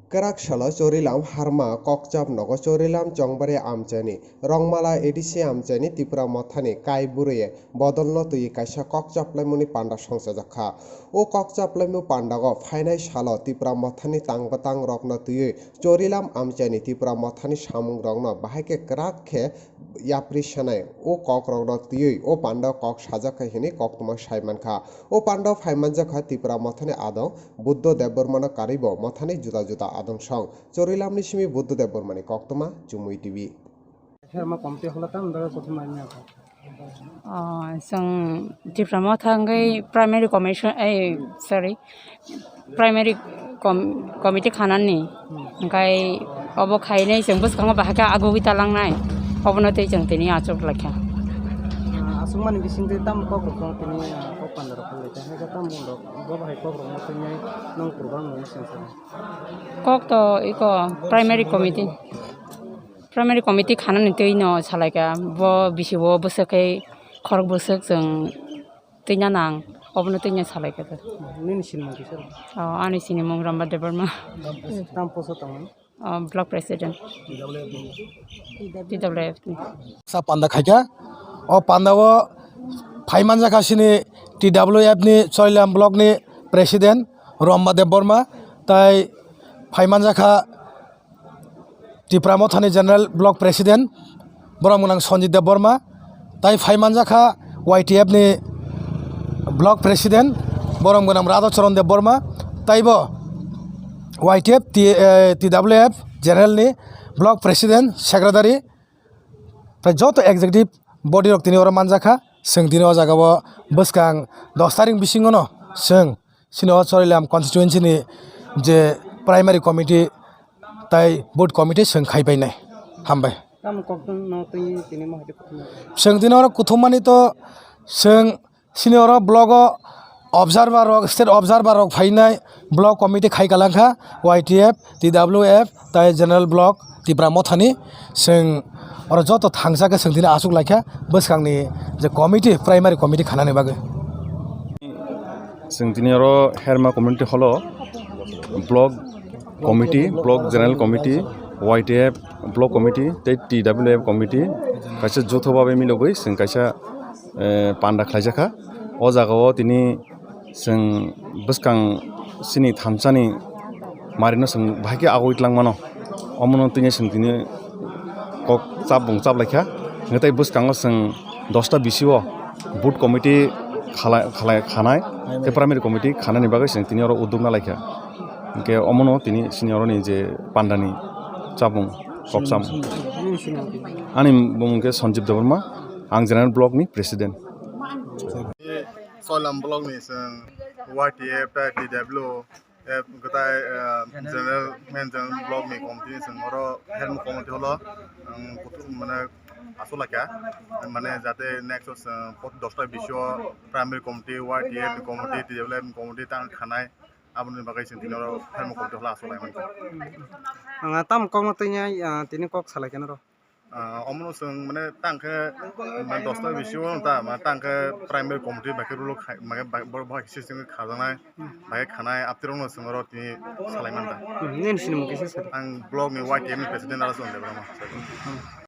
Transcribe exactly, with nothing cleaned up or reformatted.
Kwrak salo Chorilam Harma kokchap nogo Chorilam Chongbari amchaini Rongmala A D C amchaini Tipra Mothani kai bwrwi bodolno twi kaisa kokchap laimani panda songchajak kha. O kokchap laimung pandago phainai salo Tipra Mothani tang bwtang rokno twiwi Chorilam amchaini Tipra Mothani samung rokno bahai khe kwrak khe yapri sanai o kok rokno twiwi o panda kok sajak kha hinwi koktwma sai mankha. O panda phai manjak kha Tipra Mothani adong Buddho Debbarmano karwibo mothani juda juda adong song. Chorilamni simi Buddho Debbarmani koktwma Chumui T V. Herma komti hola tam daga kothoma nya ko. Ah, chwng Tipra Motha wngwi primary commission, eh, sorry, primary com-, committee khanani. Hmm. Hingkai obo khainai chwng bwskango bahai khe agugwi talangnai. Obono tei chwng tini achuk laikha. Ah, aswkmani bisingtwi tamo kok rok tong tini, ah, kok panda rok phai laikha. Haikhe tamo rok bo bahai kok rok no twi nai nang program no seng seng. Kok to iko primary committee. Primary committee khanani twi no salaikha, bo bisi o bwswk khe khorok bwswk chwng twi na nang, obono twi no salaikha. Nini sinimung kisa? O, ani sinimung Ramba Debbarma. Tam poso tongo? O, block president. T W F ni. Sa panda khaikha, o panda o phai manjakha sini T W F ni Chorilam block ni president Ramba Debbarma, tai phai manjakha Tipra Mothani General Block President, borom gwnang Sanjit Debbarma, tai phai manjakha Y T F ni Block President, borom gwnang Radha Charan Debbarma, taibo Y T F, T-, eh, T W F General ni Block President, Secretary, tai joto executive body rok tini oro manjakha. Chwng tini o jaga o bwskang dos tarik bisingo no chwng sini o Chorilam constituency ni je primary committee tai board committee chwng khai painai. Hambai. Tamo kok no twi tini mo hai kuthum. Chwng tini oro kuthum mani to chwng sini oro block o observer rok, state observer rok phainai block committee khai kalangkha Y T F, T W F tai general block Tipra Mothani. Chwng oro joto thangsa khe chwng tini achuk laikha bwskangni je committee, primary committee khanani bagwi. Chwng tini oro Herma Community Hall o block committee, block general committee, Y T F block committee tei T W F committee kaisa jotho babe milogwi chwng kaisa, eh, panda khlaijakha. O jaga o tini chwng bwskang chini thamsani marino chwng bahai khe agoi twlang mano. Omono tini chwng tini kok chapbung chaplaikha. Hwnkhe tei bwskango chwng dosta bisio board committee khalai, khalai, khanai tei primary committee khanani bagwi chwng tini oro uduk nalaikha. Hwnkhe omono tini chini oroni je pandani chapbung kok cham. Ani bumung khe Sanjib Debbarma, ang general block ni president. Chorilam block ni chwng Y T F tei T W F gwnang, eh, general, main general block ni committee ni chwng oro Herma community hall o, um, kutu-, mane achuk laikha, mane jate next o chwng pot dosta bisio primary committee, Y T F committee, T W F committee tang khanai, aboni bagwi chwng tini oro Herma community hall o achuk lai mankha. Ang tamo kokno twi nai, ah, tini kok salai khe noro. Ah, omono chwng mane tang khe, mane dosta bisio ta, mane tang khe primary committee bai khe rule khai, mane bai, bo, bo system khe khajaknai, bai khe khanai, aptirokno chwng oro tini salai mankha. Hmm, nini sinimung kisa sa. Ang block ni Y T F ni president aro chwng Debbarma. Hmm.